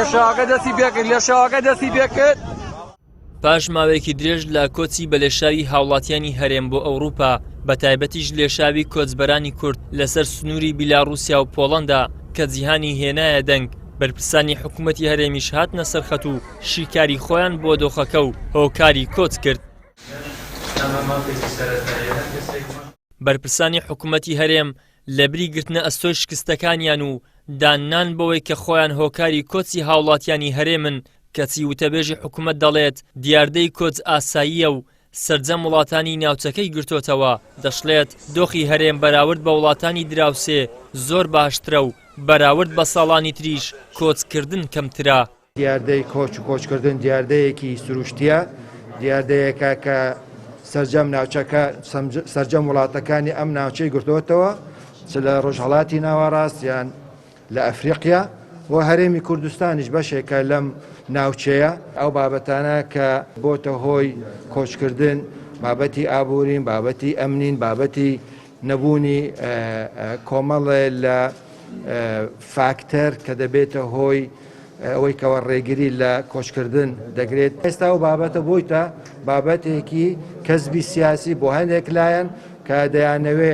لێشاوەکە دەستی پێکرد لێشاوەکە دەستی پێکرد. پاش ماوەیەکی درێژ لە کۆچی بەلێشاوی هاوڵاتیانی هەرێم بۆ ئەوروپا، بەتایبەتیش لێشاوی کۆچبەرانی کورد لەسەر سنووری بیلاڕوسیا و پۆڵەندا کە جیهانی هێنایە دەنگ، بەرپرسانی حکومەتی هەرێمیش هاتنە سەر خەت و شیکاری خۆیان بۆ دۆخەکە و هۆکاری کۆچ کرد. بەرپرسانی حکومەتی هەرێم لەبری گرتنە ئەستۆی شکستەکانیان و داننان بەوەی کە خۆیان هۆکاری کۆچی هاوڵاتیانی هەرێمن، کەچی وتەبێژی حکومەت دەڵێت دیاردەی کۆچ ئاساییە و سەرجەم وڵاتانی ناوچەکەی گرتۆتەوە، دەشڵێت دۆخی هەرێم بەراورد بە وڵاتانی دراوسێ زۆر باشترە و بەراورد بە ساڵانی تریش کۆچکردن کەمترە. دیاردەی کۆچ و کۆچکردن دیاردەیەکی سروشتییە، دیاردەیەکە کە سەرجەم ناوچەکە سەرجەم وڵاتەکانی ئەم ناوچەی گرتووەتەوە، چ لە ڕۆژهەڵاتی ناوەڕاست یان لە ئەفریقیا و هەرێمی کوردستانیش بەشێکە لەم ناوچەیە. ئەو بابەتانە کە بۆتە هۆی کۆچکردن بابەتی ئابوورین، بابەتی ئەمنین، بابەتی نەبوونی کۆمەڵێ لە فاکتەر کە دەبێتە هۆی ئەوەی کەەوە ڕێگری لە کۆچکردن دەگرێت. ئێستا ئەو بابەتە بۆیتە بابەتێکی کەسبی سیاسی بۆ هەندێک لایەن کە دەیانەوێ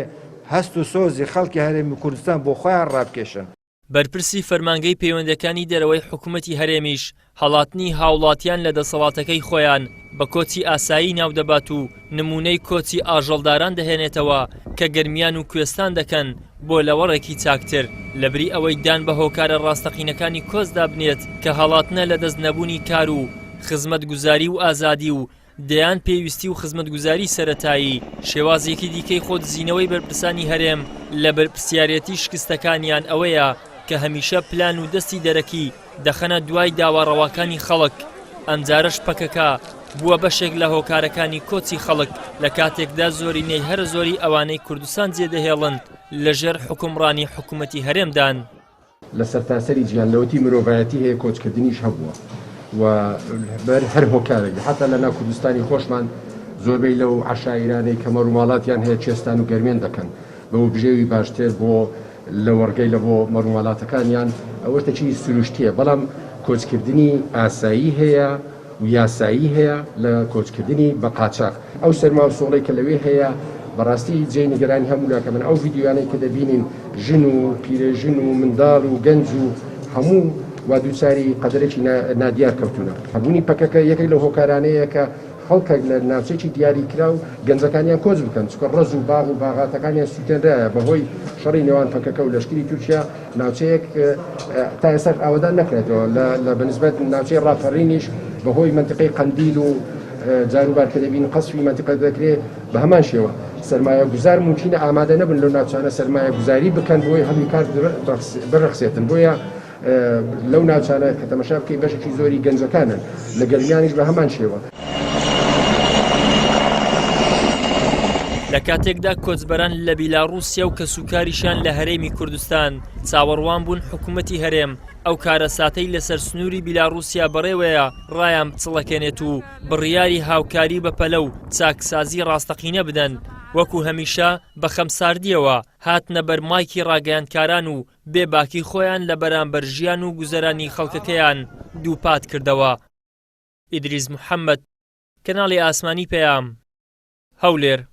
هەست و سۆزی خەڵکی هەرێمی کوردستان بۆ خۆیان ڕابکێشن. بەرپرسی فەرمانگەی پەیوەندیەکانی دەرەوەی حکومەتی هەرێمیش هەڵاتنی هاوڵاتیان لە دەسەڵاتەکەی خۆیان بە کۆچی ئاسایی ناودەبات و نمونەی کۆچی ئاژەڵداران دەهێنێتەوە کە گەرمیان و کوێستان دەکەن بۆ لەوەڕێکی چاکتر لەبری ئەوەی دان بە هۆکارە ڕاستەقینەکانی کۆچدا بنێت کە هەڵاتنە لەدەست نەبوونی کار و خزمەتگوزاری و ئازادی و دەیان پێویستی و خزمەتگوزاری سەرەتایی، شێوازێکی دیکەی خۆدزینەوەی بەرپرسانی هەرێم لە بەرپرسیارێتی شکستەکانیان ئەوەیە کە هەمیشە پلان و دەستی دەرەکی دەخەنە دوای داوا ڕەواکانی خەڵک، ئەمجارەش پەکەکە بووە بەشێک لە هۆکارەکانی کۆچی خەڵک لە کاتێکدا زۆرینەی هەرە زۆری ئەوانەی کوردستان جێدەهێڵن لەژێر حوکمڕانی حکومەتی هەرێمدان. لە سەرتاسەری جیهان لەوەتی مرۆڤایەتی هەیە کۆچکردنیش هەبووە و بەر هەر هۆکارێک حتا لە ناو کوردستانی خۆشمان زۆربەی لەو عەشایرانەی کە مەڕوماڵاتیان هەیە کوێستان و گەرمێن دەکەن بە بژێوی باشتر بۆ لەوەڕگەی لە بۆ مەڕوماڵاتەکانیان ئەوە شتێکی سروشتیە بەڵام کۆچکردنی ئاسایی هەیە و یاسایی هەیە لە کۆچکردنی بە قاچاخ. ئەو سەرما و سۆڵەی کە لەوێ هەیە بەڕاستی جێی نیگەرانی هەموو لایەکە. من ئەو ڤیدیۆیانەی کە دەبینین ژن و پیرێژن و منداڵ و گەنج و هەموو وا دووچاری قەدەرێکی نادیار کەوتوونە. هەبوونی پەکەکە یەکێک لەو هۆکارانەیە کە خەڵکێک لە ناوچەیەکی دیاریکراو گەنجەکانیان کۆچ بکەن، چونکە ڕەز و باغ و باغاتەکانیان سووتێنرایە بەهۆی شەڕی نێوان پەکەکە و لەشکری تورکیا. ناوچەیەک تا ئێستاش ئاوەدان نەکرێتەوە لە بەنسبەت ناوچەی ڕاپەڕینیش بەهۆی مەنتیقەی قەندیل و جاروبار کە دەبین قەسفی مەنتیقە دەکرێت بە هەمان شێوە سەرمایە گوزار مومکینە ئامادە نەبن لەو ناوچانە سەرمایە گوزاری بکەن بۆی هەلی کار بڕەخسێتن بۆیە لەو ناوچانە کە تەمەشا بکەی بەشێکی زۆری گەنجەکانن لە گەرمیانیش بە هەمان شێوە. لە کاتێکدا کۆچبەران لە بیلاڕووسیا و کەسوکاریشیان لە هەرێمی کوردستان چاوەڕوان بوون حکوومەتی هەرێم ئەو کارەساتەی لەسەر سنووری بیلاڕووسیا بەڕێوەیە ڕایان بچڵەکێنێت و بڕیاری هاوکاری بەپەلە و چاکسازی ڕاستەقینە بدەن وەکو هەمیشە بە خەمساردییەوە هاتنە بەر مایکی ڕاگەیاندکاران و بێ باکی خۆیان لە بەرامبەر ژیان و گوزەرانی خەڵکەکەیان دووپات کردەوە. ئیدریس محەمەد، کەناڵی ئاسمانی پەیام، هەولێر.